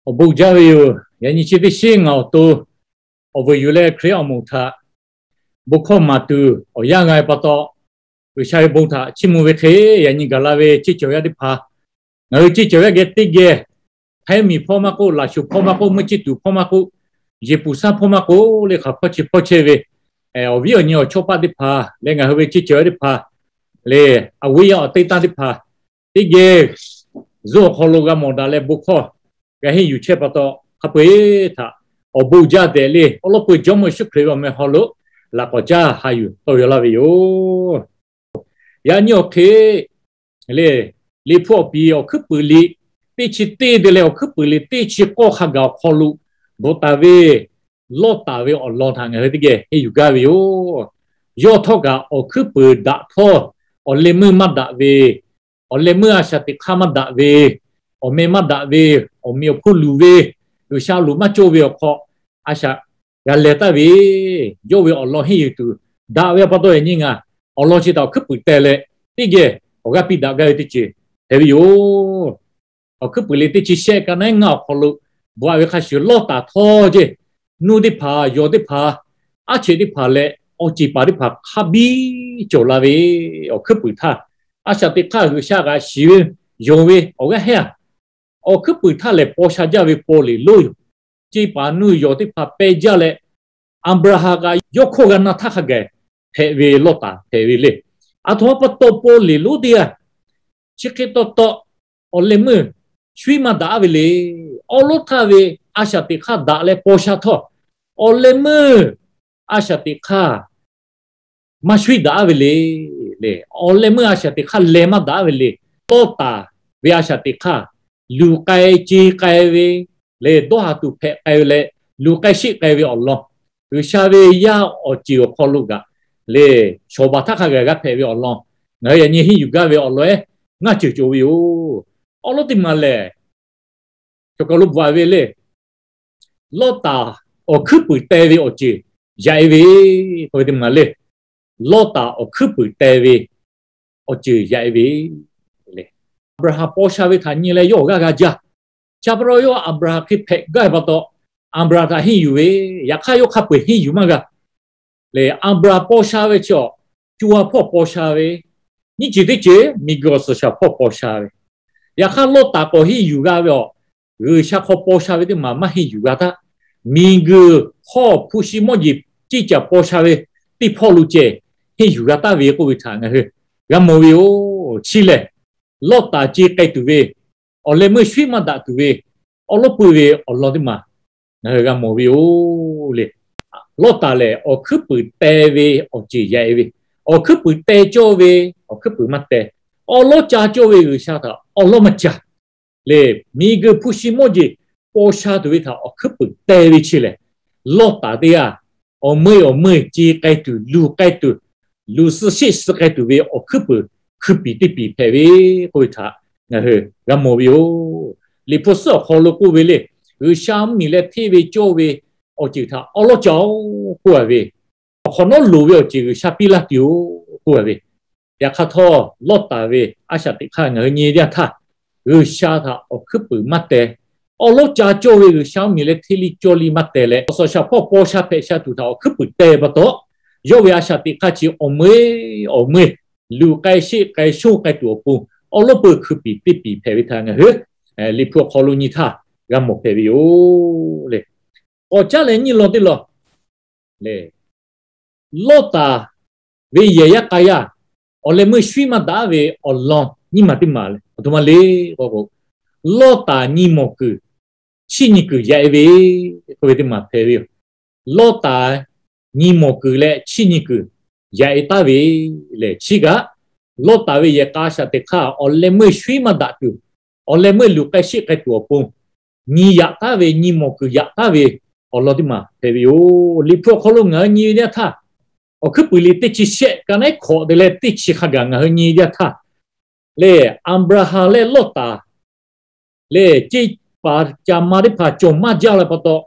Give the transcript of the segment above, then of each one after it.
Awˬ bon jaˇ ve yoˬ. Yaꞈ nyi chi teˇ shinˉ ngaˬ awˬ to awˬ vuiˬ yuˬ leh Hkriꞈ awˬ moˍ htaꞈ bon hkawˇ maˍ tuˬ awˬ yanˇ g'a ve pa taw, G'uiˬsha ve bon htaꞈ chiˇ mvuh ve hk'e, yaꞈ nyi gaˬ la ve ceˇ cawˬ yaˇ teˇ hpaˍ, ngaˬ hui ceˇ cawˬ yaˇ geh teˇ geh, Htaiˇ miˬ hpawˇ maˇ k'oˆ, Laꞈ sho hpawˇ maˇ k'oˆ, Meuˇ Ciˇ tuˬ hpawˇ maˇ k'oˆ, Yeˍ puˍ saˉ hpawˇ maˇ k'oˆ, le hk'aˬ hpawˇ chi hpawˇ chehˇ ve awˬ viˉ awˬ nyi awˬ chawˇ paˆ teˇ hpaˍ leh ngaˬ hui ve ceˇ cawˬ yaˇ teˇ hpaˍ leh, a viˉ yaˇ awˬ teˇ taˇ teˇ hpaˍ teˇ geh, Zoom awˬ hk'aw lo g'a mawˬ daꞈ leh bon hkawˇ g'a henˇ yuˬ chehˇ pa taw, hk'a peu-eˬ htaꞈ awˬ bon jaˇ tehꞈ le, awˬ lawn peu Jawˇmawˇ Yeˍsuˆ Hkriꞈ ve awˬ meh hk'aw lo laꞈ k'awꞈ caˇ haꞈ yuˬ tawˇ yaw laˇ ve yoˬ. Yaꞈ nyi awˬ hk'e le, Liꞈ hpu awˬ piˍ awˬ hkuiˉ puiˍ liꞈ teˇ chi teˇ te leh awˬ hkuiˉ puiˍ liꞈ teˇ chi k'awˇ hk'a gaˬ awˬ hk'aw lo bvuhꞈ taˍ ve Lawˇtaˍ ve awˬ lawn htaꞈ ngaˬ hui teˇ geh henˇ yuˬ gaˇ ve yoˬ. Yawˇ htawˇ kaꞈ awˬ hkuiˉ puiˍ daꞈ htawˇ, awˬ leh meuˇ maˇ daꞈ ve, awˬ leh meuˇ a shaꞈ teꞈ hk'aˇ maˇ daꞈ ve, awˬ meh maˇ daꞈ ve, awˬ meh awˬ hponˇ luˬ ve, G'uiˬsha loˍ maˇ cawˇ ve awˬ hk'aw, a shaꞈ g'a leh taˍ ve, yawˇ ve awˬ lawn henˇ yuˬ tuˬ daꞈ ve pa taw, yaꞈ nyi ngaˬ awˬ lawn chi htaꞈ awˬ hkuiˉ puiˍ teh leh, teˇ geh awˬ g'aˇ piˇ daꞈ gaˇ ve teˇ ceuˬ hpehꞈ ve yoˬ. Awˬ hkuiˉ puiˍ liꞈ teˇ chi shehˆ ka naˉ ngaˇ awˬ hk'aw lo bvuhꞈ taˍ ve hk'a shuˍ, Lawˇtaˍ htawˇ ceˇ, nuˇ teˇ hpaˍ, yawˬ teˇ hpaˍ, aˉ cheꞈ teˇ hpaˍ leh awˬ ceˬ paˍ teˇ hpaˍ hk'a biˇ cawˬ la ve, awˬ hkuiˉ puiˍ htaˇ, a shaꞈ teꞈ hk'aˇ G'uiˬsha kaꞈ shiˍ ve yonˍ ve awˬ g'aˇ hehnˇ a, awˬ hkuiˉ puiˍ htaˇ lehˬ paw sha jaˇ ve paw leˬ lonˉ yoˬ. Ceˇ paˍ nuˇ yawˬ teˇ hpaˍ peh jaˇ leh, Aˍbraˍhanˍ kaꞈ yawˇ hkawˇ g'a na htaˇ hk'a gaˬ hpehꞈ ve Lawˇtaˍ hpehꞈ ve le. Aˬ htoꞈ ma pa taw paw leˬ lonˉ teˇ g'aˇ chi hk'e taw taw awˬ leh meuˇ shuiˉ maˇ daꞈ ve le. Awˉ lawˉ htaˇ ve a shaꞈ teꞈ hk'aˇ daꞈ leh paw sha htawˇ, awˬ leh meuˇ a shaꞈ teꞈ hk'aˇ maˇ shuiˉ daꞈ ve le. Awˬ leh meuˇ a shaꞈ teꞈ hk'aˇ leh maˇ daꞈ ve le. Lawˇtaˍ ve a shaꞈ teꞈ hk'aˇ luˬ k'ai ce k'ai ve leh, dawˇ haˍ tuˬ hpehꞈ k'ai ve leh, luˬ k'ai sheˆ k'ai ve awˬ lawn, G'uiˬsha ve yaˇ awˬ ceuˬ awˬ hk'aw lo kaꞈ le, shawˍ baˬ htaˇ hk'a gaˬ g'a hpehꞈ ve awˬ lawn, ngaˬ hui yaꞈ nyi henˇ yuˬ gaˇ ve awˬ lawn ehˉ ngaˇ ceuˬ cawˬ ve yoˬ. Awˉ lawˉ teˇ maˬ lehˬ, cawˬ kaˬ lo bvuhꞈ ve le, Lawˇtaˍ awˬ hkuiˉ puiˍ teh ve awˬ ceuˬ yaꞈ e ve k'oˆ ve teˇ maˬ le. Lawˇtaˍ awˬ hkuiˉ puiˍ teh ve awˬ ceuˬ yaꞈ e ve le. Aˍbraˍhanˍ paw sha ve htaꞈ nyi leh yawˇ awˬ g'aˇ g'a jaˇ. Chi pa taw yawˇ Aˍbraˍhanˍ hk'e hpehꞈ gaˇ ve pa taw, Aˍbraˍhanˍ htaꞈ henˇ yuˬ ve, yaꞈ hk'aˇ yawˇ hk'a peu-eˬ henˇ yuˬ maˇ g'a le. Aˍbraˍhanˍ paw sha ve chi awˬ, co ha hpawˇ paw sha ve, nyiˇ ceuˬ teˇ ceuˬ miˬguiˬ awˬ suhˍ shaˍ hpawˇ paw sha ve, yaꞈ hk'aˇ Lawˇtaˍ k'awꞈ henˇ yuˬ g'a ve awˬ, G'uiˬsha hk'aw paw sha ve teˇ maˬ maˇ henˇ yuˬ g'a htaˇ, miˬguiˬ hk'aw hpu shi mawˇ jeˬ ceˇ caˬ paw sha ve teˇ hpawˇ lo ceh henˇ yuˬ g'a taˍ ve k'oˆ ve htaꞈ ngaˬ hui g'a mawˬ ve yoˬ. Chi lehˬ, Lawˇtaˍ ce k'ai tuˬ ve, awˬ leh meuˇ shuiˉ maˇ daꞈ tuˬ ve awˉ lawˉ peuˇ ve awˬ lawn teˇ maˬ ngaˬ hui g'a mawˬ ve yoˬ le. Lawˇtaˍ lehˬ awˬ hkuiˉ puiˍ teh ve awˬ ceuˬ yaꞈ e ve, awˬ hkuiˉ puiˍ teh cawˇ ve, awˬ hkuiˉ puiˍ maˇ teh, awˉ lawˉ ca cawˇ ve G'uiˬsha htaꞈ awˉ lawˉ maˇ ca le. Miˬguiˬ hpu shi mawˇ jeˬ paw sha tuˬ ve htaꞈ awˬ hkuiˉ puiˍ teh ve chi lehˬ, Lawˇtaˍ teˇ g'aˇ awˬ meuˇ awˬ meuˇ ce k'ai tuˬ, luˬ k'ai tuˬ, luˬ suh sheˆ suh k'ai tuˬ ve awˬ hkuiˉ puiˍ hkui piˍ teˇ piˍ hpehꞈ ve k'oˆ ve htaꞈ ngaˬ hui g'a mawˬ ve yoˬ. Liꞈ hpu suhˉ awˬ hk'aw lo k'oˆ ve le, G'uiˬsha mvuhˇmiˬ leh hteˇ ve cawˇ ve awˬ ceuˬ htaꞈ awˉ lawˉ ca-oˬ k'oˆ a ve, awˬ hk'awꞈ nawˉ loˍ ve awˬ ceuˬ G'uiˬsha piˇ laˇ tuˬ yoˬ k'oˆ a ve, yaꞈ hk'aˇ htawˇ Lawˇtaˍ ve a shaꞈ teꞈ hk'aˇ ngaˬ hui nyi ve teˇ yanˇ htaˇ, G'uiˬsha htaꞈ awˬ hkuiˉ puiˍ maˇ teh, awˉ lawˉ ca cawˇ ve G'uiˬsha mvuhˇmiˬ leh hteˇ liˇ cawˇ liˇ maˇ teh leh, awˬ suhˍ shaˍ hpawˇ paw sha hpehꞈ sha tuˬ htaꞈ awˬ hkuiˉ puiˍ teh pa taw, yawˇ ve a shaꞈ teꞈ hk'aˇ chi awˬ meuˇ awˬ meuˇ luˬ k'ai sheˆ k'ai shonˇ k'ai tuˬ awˬ pon, awˉ lawˉ peuˇ hkui piˍ teˇ piˍ hpehꞈ ve htaꞈ ngaˬ hui Liꞈ hpu awˬ hk'aw lo nyi htaˇ g'a mawˬ hpehꞈ ve yoˬ le. K'awꞈ caˉ leh nyiˇ lawn teˇ lawn le, Lawˇtaˍ ve yehˬ yaˇ k'a yaˇ awˬ leh meuˇ shuiˉ maˇ daꞈ ve awˬ lawn nyiˇ maˬ teˇ maˬ le, aˬ htoꞈ ma le k'o, Lawˇtaˍ nyi mawˬ kuiˬ chiˇ nyi kuiˬ yaꞈ e ve k'oˆ ve teˇ maˬ hpehꞈ ve yoˬ. Lawˇtaˍ nyi mawˬ kuiˬ leh chiˇ nyi kuiˬ yaꞈ e taˍ ve lehˬ, chi kaꞈ Lawˇtaˍ ve yehˬ k'a shaꞈ teꞈ hk'aˇ awˬ leh meuˇ shuiˉ maˇ daꞈ tuˬ, awˬ leh meuˇ luˬ k'ai sheˆ k'ai tuˬ awˬ pon nyi yaꞈ taˍ ve, nyi mawˬ kuiˬ yaꞈ taˍ ve awˬ lawn teˇ maˬ hpehꞈ ve yoˬ. Liꞈ hpu awˬ hk'aw lo ngaˬ hui nyi ve teˇ yanˇ htaˇ, awˬ hkuiˉ puiˍ liꞈ teˇ chi shehˆ ka naˉ hkawꞈ te leh teˇ chi hk'a gaˬ ngaˬ hui nyi ve teˇ yanˇ htaˇ lehˬ, Aˍbraˍhanˍ leh Lawˇtaˍ lehˬ, ceˇ paˍ caˍ ma teˇ hpaˍ cawˬ maˇ jaˇ la pa taw,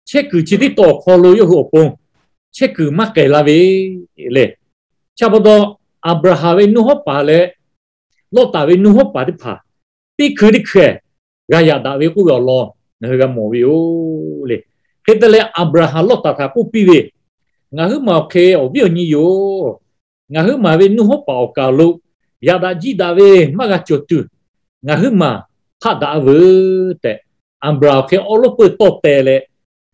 chehˇ kuiˬ chi teˇ taw awˬ hk'aw lo yawˇ hui awˬ pon chehˇ kuiˬ maˇ k'ehˬ la ve le. Chi pa taw, Aˍbraˍhanˍ ve nuˇ hawˉ paˍ leh Lawˇtaˍ ve nuˇ hawˉ paˍ teˇ hpaˍ teˇ hkui teˇ hkui g'a yaꞈ daꞈ ve k'oˆ ve awˬ lawn ngaˬ hui g'a mawˬ ve yoˬ le. Hk'e te leh Aˍbraˍhanˍ Lawˇtaˍ htaꞈ k'oˆ piˇ ve, Ngaˬ huiˉ maˬ awˬ hk'e awˬ viˉ awˬ nyi yoˬ. Ngaˬ huiˉ maˬ ve nuˇ hawˉ paˍ awˬ kaˍ lo yaꞈ daꞈ jiˇ daꞈ ve maˇ g'a cawˬ tuˬ, ngaˬ huiˉ maˬ hpaˆ daꞈ a veuˬ tehꞈ, Aˍbraˍhanˍ awˬ hk'e awˉ lawˉ peuˇ tawˇ teh leh,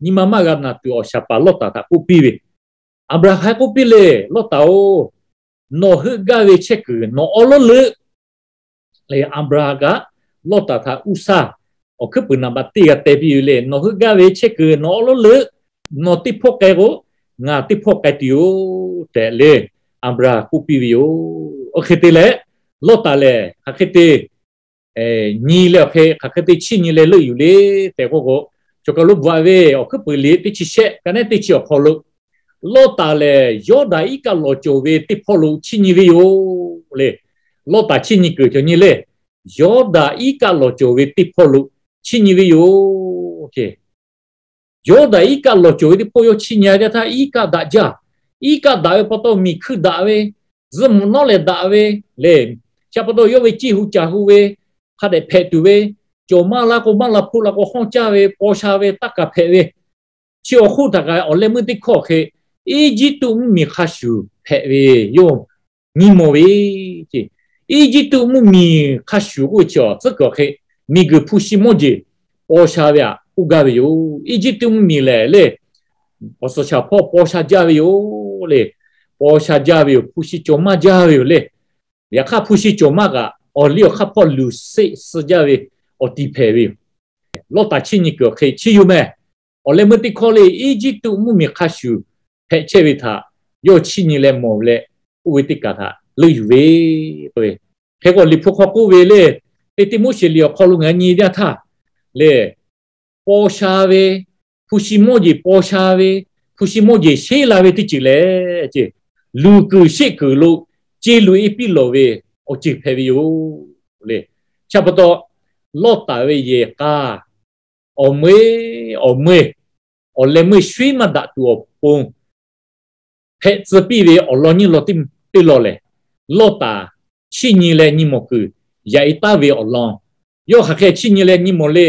nyi ma maˇ g'a naˬ tuˬ awˬ shaˍ paˍ Lawˇtaˍ htaꞈ k'oˆ piˇ ve, Aˍbraˍhanˍ hk'aˬ hk'e k'oˆ piˇ le, Lawˇtaˍ-oˬ, nawˬ heuˆ gaˇ ve chehˇ kuiˬ nawˬ awˉ lawˉ leuˆ le. Aˍbraˍhanˍ kaꞈ Lawˇtaˍ htaꞈ Uˇsaˇ awˬ hkuiˉ puiˍ naˍ baꞈ teˇ g'a teh piˇ ve le, Nawˬ heuˆ gaˇ ve chehˇ kuiˬ nawˬ awˉ lawˉ leuˆ. Nawˬ teˇ hpawˇ k'ai k'o, ngaˬ teˇ hpawˇ k'ai tuˬ yoˬ tehꞈ le, Aˍbraˍhanˍ k'oˆ piˇ ve yoˬ. Oˇ hk'e te leh, Lawˇtaˍ lehˬ hk'aˬ hk'e te nyi leh awˬ hk'e hk'aˬ hk'e te chiˇ nyi leh leuˆ yuˬ le tehꞈ k'oˆ k'o, chaw kaˬ lo bvuhꞈ ve awˬ hkuiˉ puiˍ liꞈ teˇ chi shehˆ ka neˉ teˇ chi awˬ hk'aw lo, Lawˇtaˍ lehˬ Yawˇdanˍ iˉ kaˆ lawˬ cawˬ ve teˇ hpawˇ lo chiˇ nyi ve yoˬ le. Lawˇtaˍ chiˇ nyi kuiˬ cawˬ nyi le, Yawˇdanˍ iˉ kaˆ lawˬ cawˬ ve teˇ hpawˇ lo chiˇ nyi ve yoˬ. Yawˇdanˍ iˉ kaˆ lawˬ cawˬ ve teˇ hpawˇ yawˇ chiˇ nyi teˇ htaˇ, iˉ kaˆ daꞈ jaˇ. Iˉ kaˆ daꞈ ve pa taw, miˬ hkui daꞈ ve, zuhꞈ mvuhꞈ nawˉ leh daꞈ ve le. Chi pa taw yawˇ ve ceˇ hu caˬ hu ve hk'a dehꞈ hpehꞈ tuˬ ve, cawˬ maˇ la k'o, maˇ la hpoˆ la k'o hawˇ caˇ ve, paw sha ve, taˇ kaˍ hpehꞈ ve, chi awˬ hk'oˆ htaꞈ kaꞈ awˬ leh meuˇ teˇ hkawˇ hk'e Eˇjiˇtuꞈ mvuhˇmiˬ hk'a shuˍ hpehꞈ ve yoˬ. Nyi mawˬ ve ce, Eˇjiˇtuꞈ mvuhˇmiˬ hk'a shuˍ k'oˆ ve chi awˬ tcuhˉ kuiˬ awˬ hk'e miˬguiˬ hpu shi mawˇ jeˬ paw sha ve htaꞈ k'oˆ gaˇ ve yoˬ. Eˇjiˇtuꞈ mvuhˇmiˬ lehˬ le, awˬ suhˍ shaˍ hpawˇ paw sha jaˇ ve yoˬ le. Paw sha jaˇ ve yoˬ. Hpu shi cawˬ maˇ jaˇ ve yoˬ le. Yaꞈ hk'aˇ hpu shi cawˬ maˇ kaꞈ awˬ liˇ awˬ hk'aˇ hpawˇ luˬ seˆ suh jaˇ ve awˬ ti hpehꞈ ve yoˬ. Lawˇtaˍ chiˇ nyi kuiˬ awˬ hk'e chi yoˬ meh. Awˬ leh meuˇ teˇ hkawˇ le, Eˇjiˇtuꞈ mvuhˇmiˬ hk'a shuˍ hpehꞈ chehˇ ve htaꞈ yawˇ chiˇ nyi leh mawˬ leh, oˇ ve teˇ kaˬ htaꞈ leuˆ yuˬ ve k'oˆ ve. Hk'e k'o Liꞈ hpu hk'aw k'oˆ ve le, teˇ Tiˆmoˉseˍ liꞈ awˬ hk'aw lo ngaˬ hui nyi teˇ yanˇ htaˇ le, paw sha ve, hpu shi mawˇ jeˬ paw sha ve, hpu shi mawˇ jeˬ sheˉ la ve teˇ ceuˬ lehˬ ce, luˬ kuiˬ sheˆ kuiˬ lo ce luˬ e piˇ lawˬ ve awˬ ceuˬ hpehꞈ ve yoˬ le. Chi pa taw, Lawˇtaˍ ve yehˬ k'a awˬ meuˇ awˬ meuˇ awˬ leh meuˇ shuiˉ maˇ daꞈ tuˬ awˬ pon hpehꞈ tcuh piˇ ve awˬ lawn nyiˇ lawn teˇ lawn lehˬ, Lawˇtaˍ chiˇ nyi leh nyi mawˬ kuiˬ yaꞈ e taˉ ve awˬ lawn. Yawˇ hk'aˬ hk'e chiˇ nyi leh nyi mawˬ le,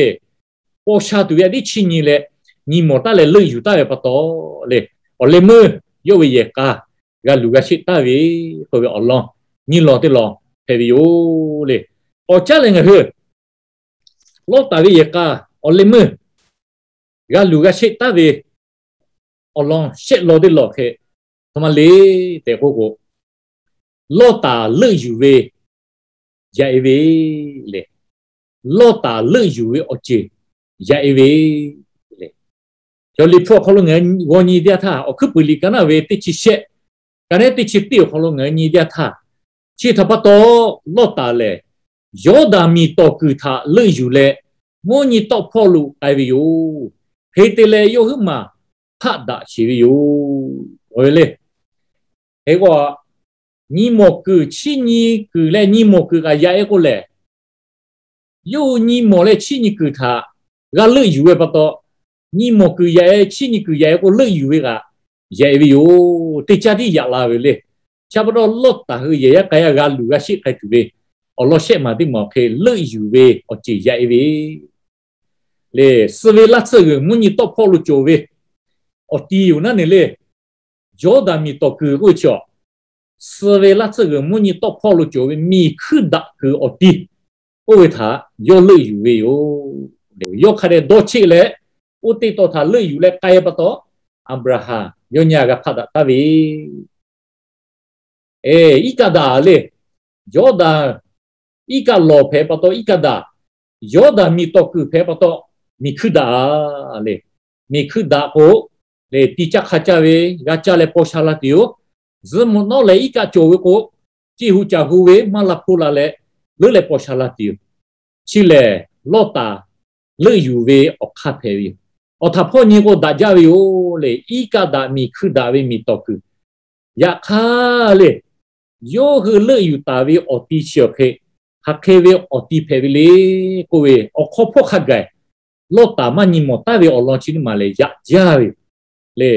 paw sha tuˬ ve a tiˉ chiˇ nyi leh nyi mawˬ taˉ leh leuˆ yuˬ taˉ ve pa taw le, awˬ leh meuˇ yawˇ ve yehˬ k'a g'a luˬ g'a sheˆ taˍ ve k'oˆ ve awˬ lawn nyiˇ lawn teˇ lawn hpehꞈ ve yoˬ le. K'awꞈ caˉ leh ngaˬ hui Lawˇtaˍ ve yehˬ k'a awˬ leh meuˇ g'a luˬ g'a sheˆ taˍ ve awˬ lawn shehˆ lawn teˇ lawn hk'e htoꞈ ma le tehꞈ k'oˆ k'o, Lawˇtaˍ leuˆ yuˬ ve yaꞈ e ve le. Lawˇtaˍ leuˆ yuˬ ve awˬ ceuˬ yaꞈ e ve le. Cawˬ Liꞈ hpu awˬ hk'aw lo ngaˬ hui g'aw nyi teˇ yanˇ htaˇ, Awˬ hkuiˉ puiˍ liꞈ ka naˉ ve teˇ chi shehˆ ka neˉ teˇ chi teˇ awˬ hk'aw lo ngaˬ hui nyi teˇ yanˇ htaˇ, chi htaꞈ pa taw Lawˇtaˍ lehˬ Yawˇdanˍ miˬ tawˍ kuiˬ htaꞈ leuˆ yuˬ leh, mvuhˇ nyi tawˆ hpawˇ lo k'ai ve yoˬ. Hk'e te leh yawˇ huiˉ maˬ hpaˆ daꞈ sheˍ ve yoˬ le. Hk'e k'o, nyi mawˬ kuiˬ chiˇ nyi kuiˬ leh nyi mawˬ kuiˬ kaꞈ yaꞈ e k'o lehˬ, yawˇ hui nyi mawˬ leh chiˇ nyi kuiˬ htaꞈ g'a leuˆ yuˬ ve pa taw, nyi mawˬ kuiˬ yaꞈ e chiˇ nyi kuiˬ yaꞈ e k'o leuˆ yuˬ ve kaꞈ yaꞈ e ve yoˬ. Teˇ caˉ tiˉ yaꞈ la ve le. Chi pa taw Lawˇtaˍ hui yehˬ yaˇ k'a yaˇ g'a luˬ g'a sheˆ k'ai tuˬ ve awˬ lawn shehˆ maˬ teˇ maˬ awˬ hk'e leuˆ yuˬ ve awˬ ceuˬ yaꞈ e ve le. Suh ve laˇ tsuhˇ g'uiˬ mvuhˇ nyi tawˆ hpawˇ lo cawˬ ve awˬ ti yoˬ naˉ ne le. Yawˇdanˍ miˬ tawˍ kuiˬ k'oˆ ve chi a, suh ve laˇ tsuhˇ g'uiˬ mvuhˇ nyi tawˆ hpawˇ lo cawˬ ve miˬ hkuiˇ daꞈ kuiˬ awˬ ti k'oˆ ve htaꞈ yawˇ leuˆ yuˬ ve yoˬ. Yawˇ hk'a dehꞈ dawˇ cheˆ leh, oˇ teˇ taw htaꞈ leuˆ yuˬ leh k'ai pa taw, Aˍbraˍhanˍ yawˇ nyi a g'a hpaˆ daꞈ taˍ ve iˉ kaˆ daꞈ le. Yawˇdanˍ iˉ kaˆ lawˬ hpehꞈ pa taw iˉ kaˆ daꞈ, Yawˇdanˍ miˬ tawˍ kuiˬ hpehꞈ pa taw miˬ hkuiˇ daꞈ le. Miˬ hkuiˇ daꞈ k'o le, ti caˇ hk'a caˇ ve, g'a caˇ leh paw sha la tuˬ yoˬ. Zuhꞈ mvuhꞈ nawˉ leh iˉ kaˆ cawˬ ve k'o, ceˇ hu caˬ hu ve maˇ la hpoˆ la leh leuˉ leh paw sha la tuˬ yoˬ. Chi lehˬ, Lawˇtaˍ leuˆ yuˬ ve awˬ hk'aˇ hpehꞈ ve yoˬ. Awˬ htaꞈ hpawˇ nyi k'o, daꞈ jaˇ ve yoˬ le. Iˉ kaˆ daꞈ miˬ hkuiˇ daꞈ ve miˬ tawˍ kuiˬ. Yaꞈ hk'aˇ le, yawˇ hui leuˆ yuˬ taˍ ve awˬ ti chi awˬ hk'e, hk'aˬ hk'e ve awˬ ti hpehꞈ ve le k'oˆ ve awˬ hk'aw hpawˇ hk'a gaˬ, Lawˇtaˍ maˇ nyi mawˬ taˍ ve awˬ lawn chi teˇ maˬ lehˬ yaꞈ jaˇ ve le.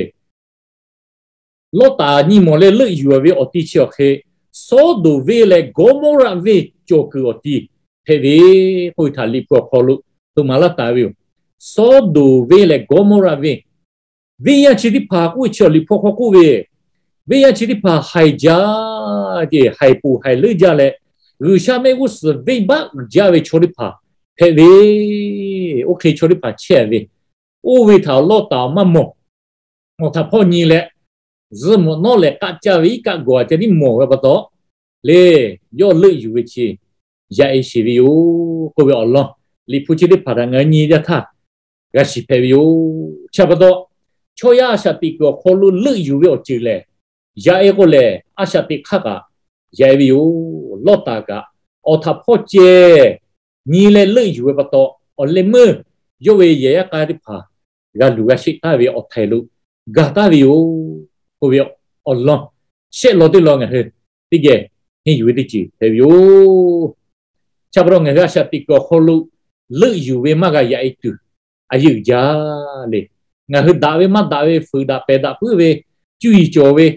Lawˇtaˍ nyi mawˬ leh leuˆ yuˬ ve awˬ ti chi awˬ hk'e, Sawˉdonˍ venˇ leh Gawˇmawˇraˆ venˇ cawˬ kuiˬ awˬ ti hpehꞈ ve k'oˆ ve htaꞈ Liꞈ hpu awˬ hk'aw lo htoꞈ ma laˇ taˍ ve yoˬ. Sawˉdonˍ venˇ leh Gawˇmawˇraˆ venˇ, venˇ yaˇ chi teˇ hpaˍ k'oˆ ve chi awˬ Liꞈ hpu hk'aw k'oˆ ve, venˇ yaˇ chi teˇ hpaˍ haiˬ jaˇ, haiˬ ponˬ haiˬ leuˉ jaˇ leh, G'uiˬsha mehˆ g'uˇ suhˍ venˇbaˆ uiˍ jaˇ ve chaw teˇ hpaˍ hpehꞈ ve, oˇ hk'e chaw teˇ hpaˍ chehˇ ve, oˇ ve htaꞈ Lawˇtaˍ maˇ mawˬ. Awˬ htaꞈ hpawˇ nyi leh, zuhꞈ mvuhꞈ nawˉ lehˬ k'aˆ caˇ ve iˉ kaˆ gawˬ a ceh tiˉ mawˬ ve pa taw, le, yawˇ leuˆ yuˬ ve chi yaꞈ e sheˍ ve yoˬ k'oˆ ve awˬ lawn, Liꞈ hpu chi teˇ hpaˍ htaꞈ ngaˬ hui nyi jaˇ htaˇ, g'a shiˍ hpehꞈ ve yoˬ. Chi pa taw, chaw yaˇ a shaꞈ teꞈ kuiˬ awˬ hk'aw lo leuˆ yuˬ ve awˬ ceuˬ lehˬ, yaꞈ e k'o lehˬ a shaꞈ teꞈ hk'aˇ kaꞈ yaꞈ e ve yoˬ. Lawˇtaˍ kaꞈ awˬ htaꞈ hpawˇ ceh nyi leh leuˆ yuˬ ve pa taw, awˬ leh meuˇ yawˇ ve yehˬ yaˇ k'a teˇ hpaˍ g'a luˬ g'a sheˆ taˍ ve awˬ htaiˍ lo gaˬ taˍ ve yoˬ k'oˆ ve awˬ lawn, shehˆ lawn teˇ lawn ngaˬ hui teˇ geh henˇ yuˬ ve teˇ ceuˬ hpehꞈ ve yoˬ. Chi pa taw ngaˬ hui a shaꞈ teꞈ kuiˬ awˬ hk'aw lo leuˆ yuˬ ve maˇ g'a yaꞈ e tuˬ a yeˇ uiˍ jaˇ le. Ngaˬ hui daꞈ ve maˇ daꞈ ve, fuiˍ daꞈ pehˬ daꞈ puiˉ ve, cuˇ yiˍ cawˬ ve,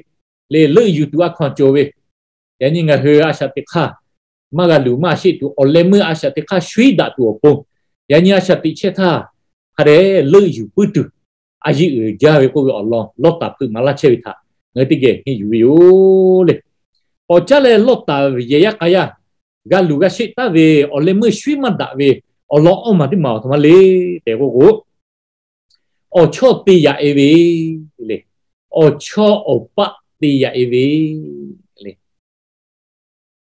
le, leuˆ yuˬ tuˬ a hkaw-anˬ cawˬ ve, yaꞈ nyi ngaˬ hui a shaꞈ teꞈ hk'aˇ maˇ g'a luˬ maˇ sheˆ tuˬ, awˬ leh meuˇ a shaꞈ teꞈ hk'aˇ shuiˉ daꞈ tuˬ awˬ pon, yaꞈ nyi a shaꞈ teꞈ chehˇ htaˇ hk'a dehꞈ leuˆ yuˬ puiˉ tuˬ a yeˇ uiˍ jaˇ ve k'oˆ ve awˬ lawn Lawˇtaˍ hpeuꞈ maˍ laˇ chehˇ ve htaꞈ ngaˬ hui teˇ geh henˇ yuˬ ve yoˬ le. K'awꞈ caˉ leh Lawˇtaˍ yehˬ yaˇ k'a yaˇ g'a luˬ g'a sheˆ taˍ ve awˬ leh meuˇ shuiˉ maˇ daꞈ ve awˬ lawn awˇ maˬ teˇ maˬ awˬ htoꞈ ma le tehꞈ k'oˆ k'o, awˬ chawˇ te yaꞈ e ve le. Awˬ chawˇ awˬ paˆ te yaꞈ e ve le.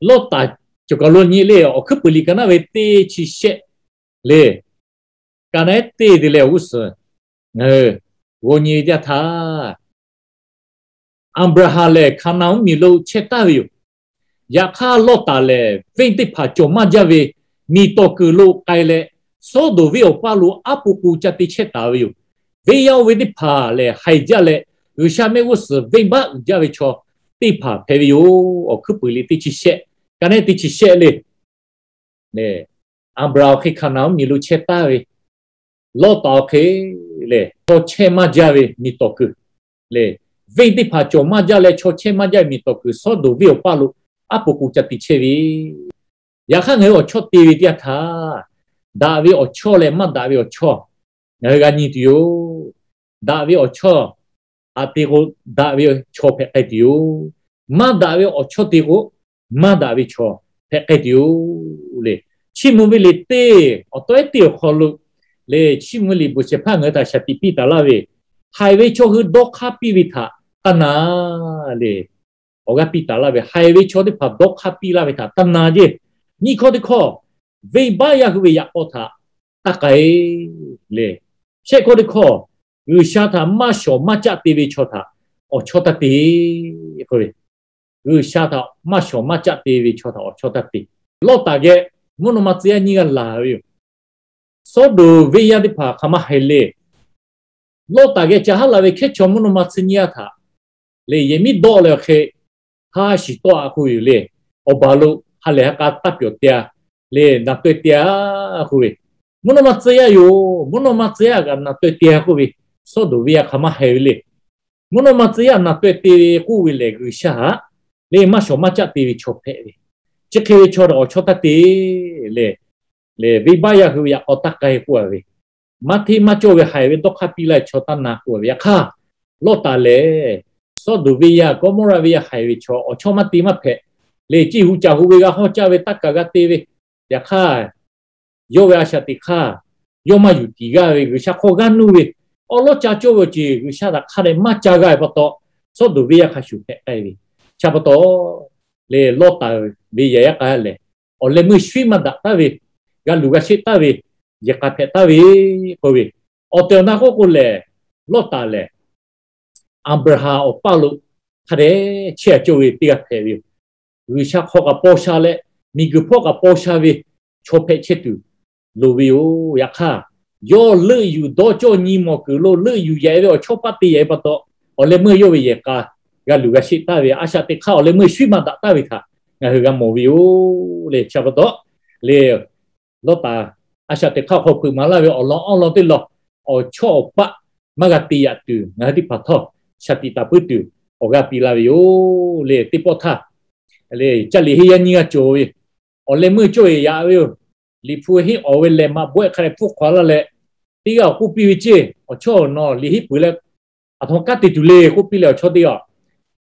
Lawˇtaˍ cawˬ kaˬ lo nyi le, Awˬ hkuiˉ puiˍ liꞈ ka naˉ ve teˇ chi shehˆ le, ka naˉ teˇ te leh awˬ g'uˇ suhˍ ngaˬ hui g'aw nyi jaˇ htaˇ, Aˍbraˍhanˍ lehˬ Hkaˍnanˍ mvuhˇmiˬ lo chehˇ taˍ ve yoˬ. Yaꞈ hk'aˇ Lawˇtaˍ lehˬ venˇ teˇ hpaˍ cawˬ maˇ jaˇ ve miˬ tawˍ kuiˬ lo k'ai leh, Sawˉdonˍ venˇ awˬ paˇ lo aˉ po k'o ca te chehˇ taˍ ve yoˬ. Venˇ yaˇ oˇ ve teˇ hpaˍ lehˬ haiˬ jaˇ leh, G'uiˬsha mehˆ g'uˇ suhˍ venˇbaˆ uiˍ jaˇ ve chaw teˇ hpaˍ hpehꞈ ve yoˬ. Awˬ hkuiˉ puiˍ liꞈ teˇ chi shehˆ, ka naˉ teˇ chi shehˆ le. Aˍbraˍhanˍ awˬ hk'e Hkaˍnanˍ mvuhˇmiˬ lo chehˇ taˍ ve, Lawˇtaˍ awˬ hk'e lehˬ chaw chehˇ maˇ jaˇ ve miˬ tawˍ kuiˬ le, venˇ teˇ hpaˍ cawˬ maˇ jaˇ leh chaw chehˇ maˇ jaˇ ve miˬ tawˍ kuiˬ Sawˉdonˍ venˇ awˬ paˇ lo aˉ po k'o ca te chehˇ ve, yaꞈ hk'aˇ ngaˬ hui awˬ chawˇ te ve teˇ yanˇ htaˇ, daꞈ ve awˬ chawˇ leh maˇ daꞈ ve awˬ chawˇ ngaˬ hui g'a nyi tuˬ yoˬ. Daꞈ ve awˬ chawˇ htaꞈ te k'o, daꞈ ve chaw hpehꞈ k'ai tuˬ yoˬ. Maˇ daꞈ ve awˬ chawˇ te k'o, maˇ daꞈ ve chaw hpehꞈ k'ai tuˬ yoˬ le. Chiˇ mvuh ve liꞈ teˇ awˬ tawˉ ehˉ teˇ awˬ hk'aw lo le, Chiˇ mvuh ve liꞈ bvuhꞈ shehˍ hpaˇ ngaˬ hui htaꞈ shaˍ tiꞈ piˇ taˍ laˇ ve, haiˬ ve chaw hui dawˇ hk'aˇ piˇ ve htaꞈ taˇ na le. Awˬ g'aˇ piˇ taˍ laˇ ve, haiˬ ve chaw teˇ hpaˍ dawˇ hk'aˇ piˇ laˇ ve htaꞈ taˇ na jeˇ. Nyiˇ hkawˇ teˇ hkawˇ, venˇbaˆ yaˇ hui ve yaꞈ k'aw htaꞈ taˇ k'ai le. Shehˆ hkawˇ teˇ hkawˇ, G'uiˬsha htaꞈ maˇ shawˍ maˇ caˆ te ve chaw htaꞈ awˬ chawˇ taˇ te k'oˆ ve, G'uiˬsha htaꞈ maˇ shawˍ maˇ caˆ te ve chaw htaꞈ awˬ chawˇ taˇ te. Lawˇtaˍ geh mvuhˇ naw ma tcuh yaˇ nyiˇ g'aˇ laˬ ve yoˬ. Sawˉdonˍ venˇ yaˇ teˇ hpaˍ hk'aˬ ma haiˬ le. Lawˇtaˍ geh ca haˉ la ve hkehˉ chaw mvuhˇ naw ma tcuh nyiˇ g'aˇ htaꞈ le, yehˬ miˉ dawˆ leh awˬ hk'e ha shiˍ tawˆ a k'oˆ ve yoˬ le. Awˬ baˬ lo ha lehˬ ha k'a taˇ pyawˬ te a le, naˬ taweh te a k'oˆ ve, mvuhˇ naw ma tcuh yaˇ yoˬ. Mvuhˇ naw ma tcuh yaˇ kaꞈ naˬ taweh te a k'oˆ ve, Sawˉdonˍ venˇ yaˇ hk'aˬ ma haiˬ ve le. Mvuhˇ naw ma tcuh yaˇ naˬ taweh te ve k'oˆ ve lehˬ, G'uiˬsha htaꞈ le maˇ shawˍ maˇ caˆ te ve chaw hpehꞈ ve, chi hk'e ve chaw htaꞈ awˬ chawˇ taˇ te le. Lehˬ venˇbaˆ yaˇ hui ve yaꞈ k'aw taˇ k'ai k'oˆ a ve, maˇ hteˇ maˇ cawˇ ve haiˬ ve dawˇ hk'aˇ piˇ laˇ ve chaw taˇ na k'oˆ a ve. Yaꞈ hk'aˇ, Lawˇtaˍ lehˬ Sawˉdonˍ venˇ yaˇ Gawˇmawˇraˆ venˇ yaˇ haiˬ ve chaw awˬ chawˇ maˇ te maˇ hpehꞈ le. Ceˇ hu caˬ hu ve g'a hawˇ caˇ ve taˇ kaˬ g'a te ve. Yaꞈ hk'aˇ, yawˇ ve a shaꞈ teꞈ hk'aˇ yawˇ maˇ yuˬ tiˍ g'aˇ ve, G'uiˬsha hk'aw g'aˇ nuˇ ve, awˉ lawˉ ca cawˇ ve awˬ ceuˬ G'uiˬsha htaꞈ hk'a dehꞈ maˇ ca g'a ve pa taw, Sawˉdonˍ venˇ yaˇ hk'a shuˍ hpehꞈ k'ai ve. Chi pa taw, le Lawˇtaˍ ve yehˬ yaˇ k'a lehˬ, awˬ leh meuˇ shuiˉ maˇ daꞈ taˍ ve, g'a luˬ g'a sheˆ taˍ ve, yehˬ k'a hpehꞈ taˍ ve k'oˆ ve, awˬ tehˬ awˬ na k'oˆ k'o lehˬ, Lawˇtaˍ lehˬ Aˍbraˍhanˍ awˬ paˇ lo hk'a dehꞈ chehˇ a cawˇ ve teˇ g'aˇ hpehꞈ ve yoˬ. G'uiˬsha hk'aw kaꞈ paw sha leh, miˬguiˬ hpawˇ kaꞈ paw sha ve chaw hpehꞈ chehˇ tuˬ loˍ ve yoˬ. Yaꞈ hk'aˇ, yawˇ leuˆ yuˬ dawˇ cawˇ nyi mawˬ kuiˬ lo leuˆ yuˬ yaꞈ ve awˬ chawˇ paˆ te yaꞈ ve pa taw, awˬ leh meuˇ yawˇ ve yehˬ k'a g'a luˬ g'a sheˆ taˍ ve, a shaꞈ teꞈ hk'aˇ awˬ leh meuˇ shuiˉ maˇ daꞈ taˍ ve htaꞈ ngaˬ hui g'a mawˬ ve yoˬ le. Chi pa taw, le Lawˇtaˍ a shaꞈ teꞈ hk'aˇ hk'aw hpeuꞈ maˍ laˇ ve awˬ lawn awˉ lawn teˇ lawn, awˬ chawˇ awˬ paˆ maˇ g'a te yaꞈ tuˬ ngaˬ hui teˇ hpaˍ htawˇ shaˍ tiꞈ taˍ puiˉ tuˬ awˬ g'aˇ piˇ laˇ ve yoˬ le. Teˇ pawˆ htaˇ, le ca liꞈ henˇ yaˇ nyiˇ g'aˇ cawˬ ve, awˬ leh meuˇ cawˇ e yaꞈ ve yoˬ. Liꞈ hpu henˇ awˬ ve lehˬ maꞈ bawehˆ hk'a dehꞈ pfuhˇ hk'awꞈ laˇ leh, teˇ g'aˇ awˬ k'oˆ piˇ ve ceˇ, awˬ chawˇ nawˬ liꞈ henˇ peuˬ leh aˬ htoꞈ ma kanˉ te tuˬ le k'oˆ piˇ leh awˬ chawˇ teˇ g'aˇ,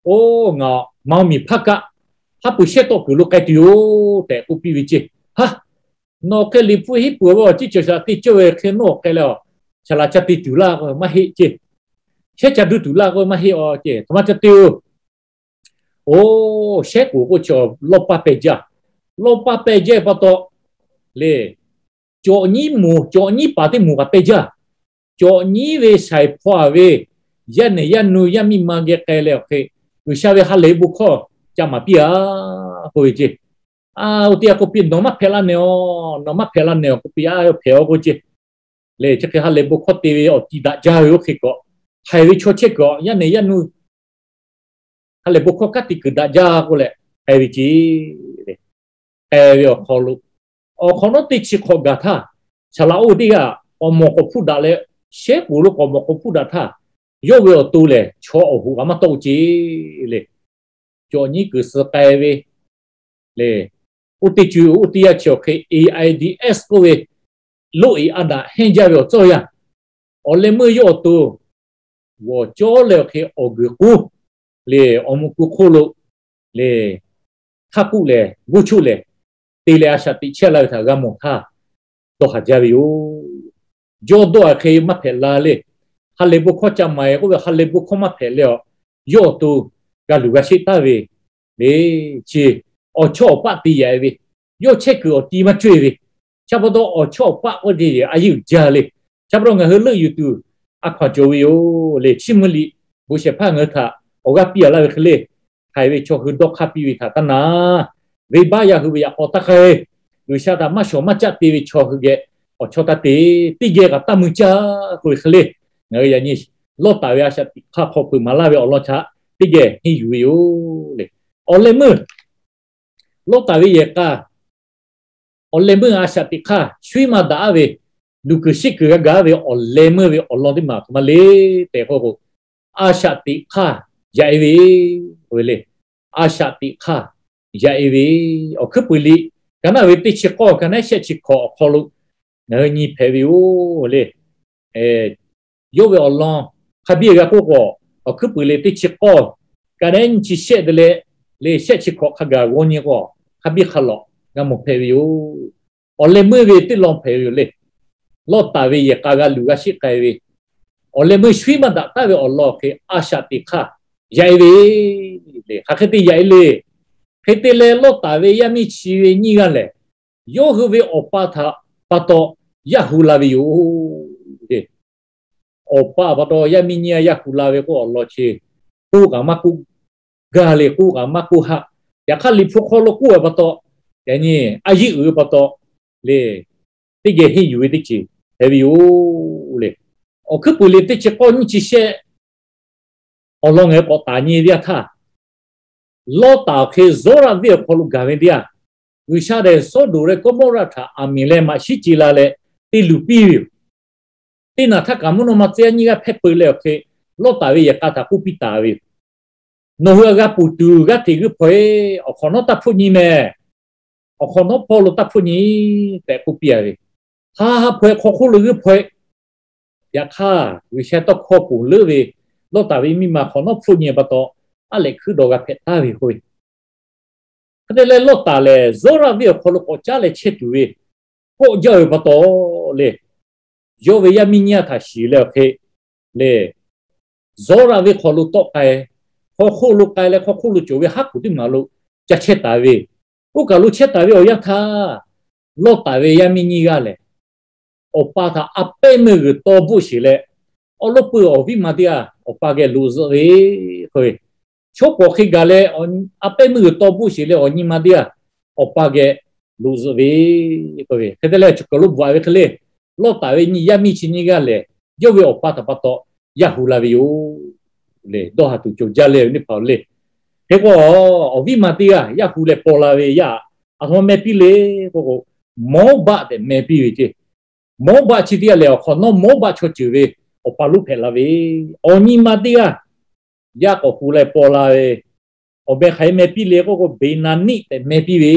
oˇ ngaˬ maˇ miˬ hpaˇ kaˆ, haˉ pui shehˉ tawˆ kuiˬ lo k'ai tuˬ yoˬ tehꞈ k'oˆ piˇ ve ceˇ. Haˉ, nawˬ hk'e liꞈ hpu henˇ peuˬ ve awˬ ciˉ cawˬ shaˍ te cawˇ ve hk'e nawˬ k'ai leh, shaˍ laꞈ ca te tuˬ laˇ k'o maˇ heˆ ceˇ, shehˉ ca duˇ tuˬ laˇ k'o maˇ heˆ a ceˇ, htoꞈ ma ca te-oˬ. Oˇ, shehˉ k'oˍ k'o chi lawˇ paˇ pehˇ jaˇ. Lawˇ paˇ pehˇ jaˇ pa taw le, cawꞈ nyiˉ moˍ, cawꞈ nyiˉ paˍ teˇ moˍ kaꞈ pehˇ jaˇ. Cawꞈ nyiˉ ve shaiˍ hpaw-a ve yaˇ nehˬ yaˇ nu yaˇ miˇ ma geh k'ai leh awˬ hk'e, G'uiˬsha ve ha lehˬ bon hkawˇ ca maˍ piˇ-a k'oˆ ve ceˇ. A, oˇ teˇ yanˇ k'oˆ piˇ, nawˬ maˇ hpehꞈ la nehˬ-oˬ, nawˬ maˇ hpehꞈ la nehˬ-oˬ k'oˆ piˇ, a, hpehꞈ-aˬ k'oˆ ceˇ. Le, chi hk'e ha lehˬ bon hkawˇ te ve awˬ ti daꞈ jaˇ ve oˇ hk'e kaꞈ, haiˬ ve chaw chehˇ kaꞈ yaˇ nehˬ yaˇ nu ha lehˬ bon hkawˇ kanˉ te kuiˬ daꞈ jaˇ k'oˆ leh k'ai ve ceˇ. K'ai ve awˬ hk'aw lo, awˬ hk'awꞈ nawˉ teˇ chi hk'awꞈ gaˬ htaˇ, shaˍ laꞈ oˇ teˇ g'aˇ k'awꞈ mawˬ k'awꞈ hpuˇ daꞈ leh, shehˉ k'oˍ lo k'awꞈ mawˬ k'awꞈ hpuˇ daꞈ htaˇ, yawˇ ve awˬ to lehˬ chaw awˬ hoꞈ kaꞈ maˇ tawˆ-o ceˇ le. Cawꞈ nyiˉ kuiˬ suh k'ai ve le, oˇ teˇ co-oˬ, oˇ teˇ yanˇ chi awˬ hk'e AIDS k'oˆ ve loˇ eˍ a daꞈ hehnˇ jaˇ ve awˬ tcuhˇ yanˇ, awˬ leh meuˇ yawˇ awˬ to g'awˬ cawˇ leh awˬ hk'e awˬ guiˬ k'oˉ le, awˬ muꞈ ku hk'oˆ lo le, hk'aˇ k'oˆ lehˬ g'oˇ choˆ lehˬ, te leh a shaꞈ teꞈ chehˇ la ve htaꞈ g'a mawˬ htaˇ, dawˇ haˍ jaˇ ve yoˬ. Jawˇ dawˇ a hk'e maˇ hpehꞈ la le. Ha lehˬ bon hkawˇ ca maˍ-e k'oˆ ve ha lehˬ bon hkawˇ maˇ hpehꞈ leh awˬ, yawˇ awˬ to g'a luˬ g'a sheˆ taˍ ve le, chi awˬ chawˇ awˬ paˆ te yaꞈ ve, yawˇ chehˇ kuiˬ awˬ ti maˇ cawehˇ ve, chi pa taw awˬ chawˇ awˬ paˆ k'oˆ ve a yeˇ uiˍ jaˇ le. Chi pa taw ngaˬ hui leuˆ yuˬ tuˬ a hkaw-anˬ cawˬ ve yoˬ le. Chiˇ mvuh liꞈ bon shehˍ hpaˇ ngaˬ hui htaꞈ awˬ g'aˇ piˇ-a laˇ ve hk'e le, haiˬ ve chaw hui dawˇ hk'aˇ piˇ ve htaꞈ taˇ na, venˇbaˆ yaˇ hui ve yaꞈ k'aw taˇ k'ai, G'uiˬsha htaꞈ maˇ shawˍ maˇ caˆ te ve chaw hui geh awˬ chawˇ taˇ te, teˇ geh kaꞈ taˇ mui caˇ k'oˆ ve hk'e le. Ngaˬ hui yaꞈ nyi Lawˇtaˍ ve a shaꞈ teꞈ hk'aˇ hk'aw hpeuꞈ maˍ laˇ ve awˬ lawn htaꞈ teˇ geh henˇ yuˬ ve yoˬ le. Awˬ leh meuˇ Lawˇtaˍ ve yehˬ k'a, awˬ leh meuˇ a shaꞈ teꞈ hk'aˇ shu-iˉ maˇ daꞈ-a ve, luˬ kuiˬ sheˆ kuiˬ g'a gaˬ ve awˬ leh meuˇ ve awˬ lawn teˇ maˬ htoꞈ ma le tehꞈ k'oˆ k'o, a shaꞈ teꞈ hk'aˇ yaꞈ-e ve, le, a shaꞈ teꞈ hk'aˇ yaꞈ-e ve, Awˬ hkuiˉ puiˍ liꞈ ka naˉ ve teˇ chi k'awˇ ka naˉ shehˆ chi hkawꞈ awˬ hk'aw lo ngaˬ hui nyi hpehꞈ ve yoˬ le. Yawˇ ve awˬ lawn hk'a biˇ g'a k'oˆ k'o, Awˬ hkuiˉ puiˍ liꞈ teˇ chi k'awˇ ka naˉ nyiˇ chi shehˆ te leh, le shehˆ chi hkawꞈ hk'a gaˬ g'aw nyi k'o, hk'a biˇ hk'a lawꞈ g'a mawˬ hpehꞈ ve yoˬ. Awˬ leh meuˇ ve teˇ lawn hpehꞈ ve yoˬ le. Lawˇtaˍ ve yehˬ k'a g'a luˬ g'a sheˆ k'ai ve, awˬ leh meuˇ shu-iˉ maˇ daꞈ taˍ ve awˬ lawn hk'e a shaꞈ teꞈ hk'aˇ yaꞈ-e ve le. Hk'aˬ hk'e te yaꞈ-e le. Hk'e te leh Lawˇtaˍ ve yaˇ miˇ chi ve nyiˇ g'aˇ lehˬ, yawˇ hui ve awˬ pa htaꞈ pa taw yaˇ hu la ve yoˬ le. Awˬ pa pa taw yaˇ miˇ nyiˇ g'aˇ yaˇ hu la ve k'oˆ awˬ lawn chi, k'oˆ kaꞈ maˇ k'oˆ gaˇ le, k'oˆ kaꞈ maˇ k'oˆ haˆ. Yaꞈ hk'aˇ liꞈ hpu hk'aw lo k'oˆ ve pa taw, yaꞈ nyi a yeˇ uiˍ ve pa taw le, teˇ geh henˇ yuˬ ve teˇ ceuˬ hpehꞈ ve yoˬ le. Awˬ hkuiˉ puiˍ liꞈ teˇ chi k'awˇ nyiˇ chi shehˆ awˬ lawn ngaˬ hui k'awꞈ taˍ nyi ve teˇ yanˇ htaˇ, Lawˇtaˍ awˬ hk'e Zawˇraˆ venˇ awˬ hk'aw lo gaˬ ve teˇ yanˇ, G'uiˬsha lehˬ Sawˉdonˍ leh Kawˇmawˇraˆ htaꞈ aˬ miˍ leh maꞈ shiˉ ce la leh te luˬ piˇ ve yoˬ. Teˇ naˬ htaˇ kaꞈ mvuhˇ naw ma tcuh yaˇ nyiˇ g'aˇ hpehˇ peu leh awˬ hk'e, Lawˇtaˍ ve yehˬ k'a htaꞈ k'oˆ piˇ taˍ ve yoˬ. Nawˬ hui a g'a ponˬ tuˬ g'aˇ hteꞈ g'uiˇ hpaw-e, awˬ hk'awꞈ nawˉ taˇ hpfuhˆ nyi mehˍ. Awˬ hk'awꞈ nawˉ hpawˇ lo taˇ hpfuhˆ nyi tehꞈ k'oˆ piˇ-a ve, ha ha hpaw-e hk'aw hk'oˆ lo g'uiˇ hpaw-e. Yaꞈ hk'aˇ G'uiˬsha tawˇ hkawˇ ponˬ leuˉ ve Lawˇtaˍ ve miˇ ma hk'awꞈ nawˉ hpfuhˆ nyi pa taw, aˉ lehꞈ hkuiˉ dawˬ g'a hpehꞈ taˍ ve k'oˆ ve. Hk'e te leh Lawˇtaˍ lehˬ Zawˇraˆ venˇ awˬ hk'aw lo k'awꞈ caˉ leh chehˇ tuˬ ve kawˆ jaˇ ve pa taw le, yawˇ ve yaˇ miˇ nyiˇ g'aˇ htaꞈ shiˍ leh awˬ hk'e le, Zawˇraˆ venˇ hk'aw lo tawˆ k'ai, hk'aw hk'oˆ lo k'ai leh hk'aw hk'oˆ lo cawˬ ve haˉ kuˬ teˇ maˬ lo ca chehˇ taˍ ve, oˇ kaˬ lo chehˇ taˍ ve awˬ yanˇ htaˇ, Lawˇtaˍ ve yaˇ miˇ nyiˇ g'aˇ lehˬ, awˬ pa htaꞈ a pehˉ meuˇ g'uiˬ taw bvuhˆ sheˍ leh, awˉ lawˉ peuˇ awˬ viˉ ma teˇ g'aˇ awˬ pa geh loꞈ zuhꞈ ve k'oˆ ve, chaw k'awꞈ hk'e gaˬ leh a pehˉ meuˇ g'uiˬ taw bvuhˆ sheˍ leh awˬ nyi ma teˇ g'aˇ awˬ pa geh loꞈ zuhꞈ ve k'oˆ ve. Hk'e te leh chi kaˬ lo bvuhꞈ ve hk'e le, Lawˇtaˍ ve yaˇ miˇ chi nyiˇ g'aˇ lehˬ, yawˇ ve awˬ pa htaꞈ pa taw yaˇ hu la ve yoˬ le. Dawˇ haˍ tuˬ cawˬ jaˇ leh ve teˇ hpaˍ le. Hk'e k'o, awˬ viˉ ma teˇ g'aˇ yaˇ hu leh paw la ve yaˇ, aˬ htoꞈ ma meh piˇ le k'oˆ k'o, Mawˇbaˆ tehꞈ meh piˇ ve ceˇ. Mawˇbaˆ chi teˇ g'aˇ lehˬ awˬ hk'awꞈ nawˉ Mawˇbaˆ chaw ceuˬ ve awˬ pa lonˉ hpehꞈ la ve, awˬ nyi ma teˇ g'aˇ yaˇ k'awꞈ hu leh paw la ve, awˬ meh hk'aˬ hk'e meh piˇ le k'oˆ k'o, Beˍnaˍniˆ tehꞈ meh piˇ ve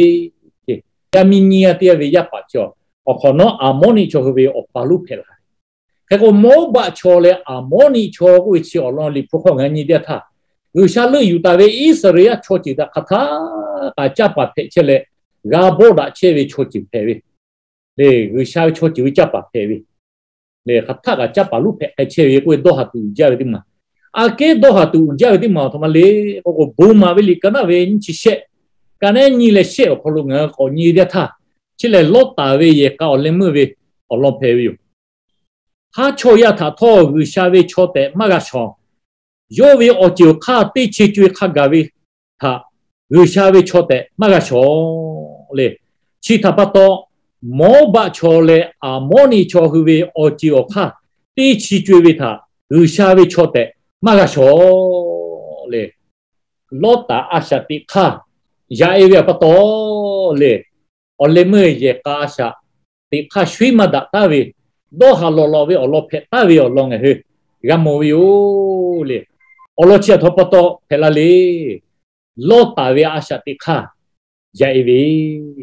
ceˇ. Yaˇ miˇ nyiˇ g'aˇ teˇ g'aˇ ve yaˇ paˍ chi awˬ hk'awꞈ nawˉ Aˍmawˇniˆ chaw hui ve awˬ pa lonˉ hpehꞈ la ve. Hk'e k'o, Mawˉbaˆ chaw leh Aˍmawˇniˆ chaw k'oˆ ve chi awˬ lawn Liꞈ hpu hk'aw ngaˬ hui nyi teˇ htaˇ, G'uiˬsha leuˆ yuˬ taˍ ve Iˉsaˍreˍlaˆ chaw ceuˬ htaꞈ hk'aˬ htaˇ kaꞈ caˇ paˍ hpehꞈ chehˇ leh, g'a bawˆ daꞈ chehˇ ve chaw ceuˬ hpehꞈ ve le. G'uiˬsha ve chaw ceuˬ ve caˇ paˍ hpehꞈ ve le. Hk'aˬ htaˇ kaꞈ caˇ paˍ lonˉ hpehꞈ k'ai chehˇ ve k'oˆ ve dawˇ haˍ tuˬ uiˍ jaˇ ve teˇ maˬ, aꞈ kehˉ dawˇ haˍ tuˬ uiˍ jaˇ ve teˇ maˬ awˬ htoꞈ ma le k'oˆ k'o, bon maˍ ve liꞈ ka naˉ ve nyiˇ chi shehˆ, ka naˉ nyiˇ leh shehˆ awˬ hk'aw lo ngaˬ hui k'awꞈ nyi ve teˇ htaˇ, chi lehˬ Lawˇtaˍ ve yehˬ k'a awˬ leh meuˇ ve awˬ lawn hpehꞈ ve yoˬ. Haˉ chaw yaˇ htaꞈ htawˇ G'uiˬsha ve chaw tehꞈ maˇ g'a shawˍ. Yawˇ ve awˬ ceuˬ awˬ hk'aˇ teˇ chi co-e hk'a gaˬ ve htaꞈ G'uiˬsha ve chaw tehꞈ maˇ g'a shawˍ le. Chi htaꞈ pa taw, Mawˉbaˆ chaw leh Aˍmawˇniˆ chaw hui ve awˬ ceuˬ awˬ hk'aˇ teˇ chi co-e ve htaꞈ G'uiˬsha ve chaw tehꞈ maˇ g'a shawˍ le. Lawˇtaˍ a shaꞈ teꞈ hk'aˇ yaꞈ-e ve pa taw le, awˬ leh meuˇ yehˬ k'a a shaꞈ teꞈ hk'aˇ shuiˉ maˇ daꞈ taˉ ve, dawˇ haˍ lawꞈ lawꞈ ve awˬ lawn hpehꞈ taˉ ve awˬ lawn ngaˬ hui g'a mawˬ ve yoˬ le. Awˬ lawn chi htaꞈ pa taw hpehꞈ la le. Lawˇtaˍ ve a shaꞈ teꞈ hk'aˇ yaꞈ-e ve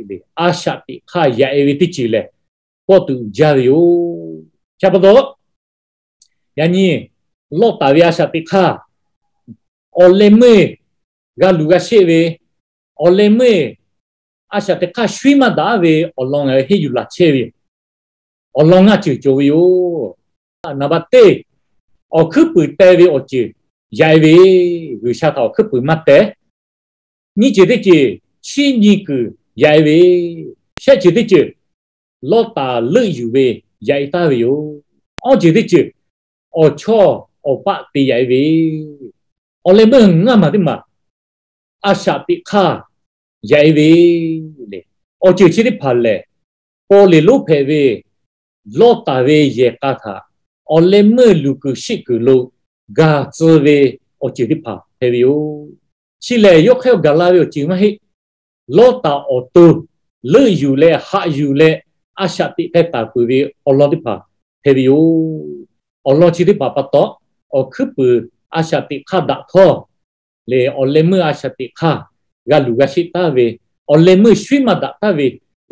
le. A shaꞈ teꞈ hk'aˇ yaꞈ-e ve teˇ ceuˬ lehˬ, kawˆ tuˬ uiˍ jaˇ ve yoˬ. Chi pa taw, yaꞈ nyi Lawˇtaˍ ve a shaꞈ teꞈ hk'aˇ awˬ leh meuˇ g'a luˬ g'a sheˆ ve, awˬ leh meuˇ a shaꞈ teꞈ hk'aˇ shuiˉ maˇ daꞈ ve awˬ lawn ngaˬ hui henˇ yuˬ laˬ chehˇ ve yoˬ. Awˬ lawn ngaˇ ceuˬ cawˬ ve yoˬ. Naˍ baˆ teˇ, awˬ hkuiˉ puiˍ teh ve awˬ ceuˬ yaꞈ-e ve, G'uiˬsha htaꞈ awˬ hkuiˉ puiˍ maˇ teh. Nyiˇ ceuˬ teˇ ceuˬ, chiˇ nyi kuiˬ yaꞈ-e ve. Shehˆ ceuˬ teˇ ceuˬ, Lawˇtaˍ leuˆ yuˬ ve yaꞈ-e taˍ ve yoˬ. Awˇ ceuˬ teˇ ceuˬ, awˬ chawˇ awˬ paˆ te yaꞈ-e ve. Awˬ leh meuˇ ngaˇ maˬ teˇ maˬ a shaꞈ teꞈ hk'aˇ yaꞈ-e ve le. Awˬ ceuˬ chi teˇ hpaˍ lehˬ, paw leˬ lonˉ hpehꞈ ve Lawˇtaˍ ve yehˬ k'a htaꞈ awˬ leh meuˇ luˬ kuiˬ sheˆ kuiˬ lo gaˬ tcuh ve awˬ ceuˬ teˇ hpaˍ hpehꞈ ve yoˬ. Chi lehˬ, yawˇ hk'aˇ yawˇ gaˬ la ve awˬ ceuˬ maˇ heˆ. Lawˇtaˍ awˬ to leuˆ yuˬ leh haꞈ yuˬ leh a shaꞈ teꞈ k'ai taˍ peuˬ ve awˬ lawn teˇ hpaˍ hpehꞈ ve yoˬ. Awˬ lawn chi teˇ hpaˍ pa taw, awˬ hkuiˉ puiˍ a shaꞈ teꞈ hk'aˇ daꞈ htawˇ lehˬ, awˬ leh meuˇ a shaꞈ teꞈ hk'aˇ g'a luˬ g'a sheˆ taˍ ve, awˬ leh meuˇ shuiˉ maˇ daꞈ taˍ ve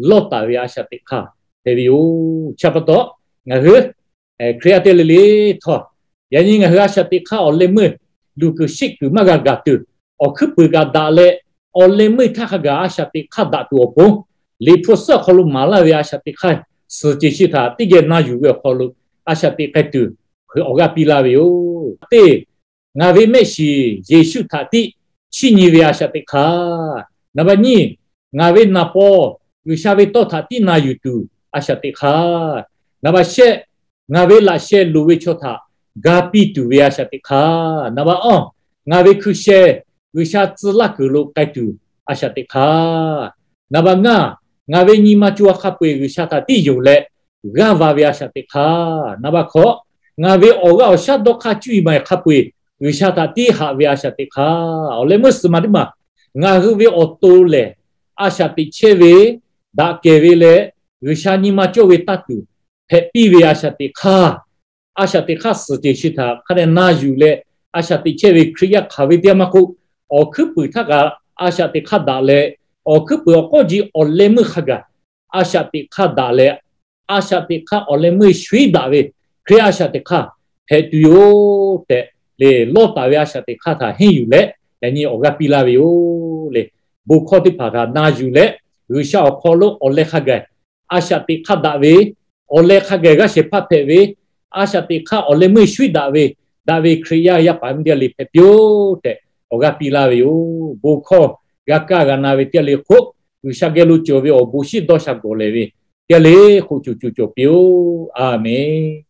Lawˇtaˍ ve a shaꞈ teꞈ hk'aˇ hpehꞈ ve yoˬ. Chi pa taw, ngaˬ hui Hkriꞈ yaˇ teˇ g'aˇ le le htawˇ, yaꞈ nyi ngaˬ hui a shaꞈ teꞈ hk'aˇ awˬ leh meuˇ luˬ kuiˬ sheˆ kuiˬ maˇ g'a gaˬ tuˬ, awˬ hkuiˉ puiˍ kaꞈ daꞈ leh, awˬ leh meuˇ htaˇ hk'a gaˬ a shaꞈ teꞈ hk'aˇ daꞈ tuˬ awˬ pon, Liꞈ hpu suhˉ awˬ hk'aw lo maˍ laˇ ve a shaꞈ teꞈ hk'aˇ suhˍ ceuˬ chi htaꞈ teˇ geh na yuˬ ve awˬ hk'aw lo a shaꞈ teꞈ k'ai tuˬ awˬ g'aˇ piˇ laˇ ve yoˬ. Teˇ, ngaˬ ve mehˆ shiˍ Yeˍsuˆ htaꞈ tiˉ chiˇ nyi ve a shaꞈ teꞈ hk'aˇ. Naˍ baˆ nyiˇ, ngaˬ ve naˍ paw G'uiˬsha ve tawˇ htaꞈ tiˉ na yuˬ tuˬ a shaꞈ teꞈ hk'aˇ. Naˍ baˆ shehˆ, ngaˬ ve laꞈ sheh loˍ ve chaw htaꞈ ga piˇ tuˬ ve a shaꞈ teꞈ hk'aˇ. Naˍ baˆ awˇ, ngaˬ ve hkui sheh G'uiˬsha tcuh laˇ kuiˬ lo k'ai tuˬ a shaꞈ teꞈ hk'aˇ. Naˍ baˆ ngaˇ, ngaˬ ve nyi ma co ha hk'a peu-eˬ G'uiˬsha htaꞈ tiˉ yonˍ leh g'aˇ va ve a shaꞈ teꞈ hk'aˇ. Naˍ baˆ hkawꞈ, ngaˬ ve awˬ g'aˇ awˬ shaˉ dawˇ hk'aˇ cuˇ yiˍ ma-e hk'a peu-eˬ G'uiˬsha htaꞈ tiˉ haꞈ ve a shaꞈ teꞈ hk'aˇ. Awˬ leh meuˇ suhˍ ma teˇ maˬ, ngaˬ hui ve awˬ to lehˬ, a shaꞈ teꞈ chehˇ ve, daꞈ kehˬ ve leh, G'uiˬsha nyi ma cawˇ ve taˇ tuˬ hpehꞈ piˇ ve a shaꞈ teꞈ hk'aˇ. A shaꞈ teꞈ hk'aˇ suhˍ ceuˬ chi htaꞈ hk'a dehꞈ na yuˬ leh, a shaꞈ teꞈ chehˇ ve Hkriꞈ yaˇ hk'aˬ ve teˇ g'aˇ maˇ k'oˆ, awˬ hkuiˉ puiˍ htaˇ kaꞈ a shaꞈ teꞈ hk'aˇ daꞈ leh, awˬ hkuiˉ puiˍ awˬ k'awˇ ji awˬ leh meuˇ hk'a gaˬ a shaꞈ teꞈ hk'aˇ daꞈ leh, a shaꞈ teꞈ hk'aˇ awˬ leh meuˇ shuiˉ daꞈ ve Hkriꞈ a shaꞈ teꞈ hk'aˇ hpehꞈ tuˬ yoˬ tehꞈ le, Lawˇtaˍ ve a shaꞈ teꞈ hk'aˇ htaꞈ henˇ yuˬ leh yaꞈ nyi awˬ g'aˇ piˇ laˇ ve yoˬ le. Bon hkawˇ teˇ hpaˍ htaꞈ na yuˬ leh, G'uiˬsha awˬ hk'aw lo awˬ leh hk'a gaˬ a shaꞈ teꞈ hk'aˇ daꞈ ve, awˬ leh hk'a gaˬ g'aˇ shehˍ hpaˇ hpehꞈ ve, a shaꞈ teꞈ hk'aˇ awˬ leh meuˇ shuiˉ daꞈ ve, daꞈ ve Hkriꞈ yaˇ yaˇ paˍ miˇ teˇ g'aˇ le hpehꞈ piˇ-oˆ tehꞈ awˬ g'aˇ piˇ laˇ ve yoˬ. Bon hkawˇ g'a kaˇ g'a na ve teˇ g'aˇ le hk'oˆ, G'uiˬsha geh lo cawˬ ve awˬ bon shiˉ dawˇ sha gawˬ lehˬ ve teˇ g'aˇ le hk'oˆ co co cawˬ piˇ-oˆ. A menˬ.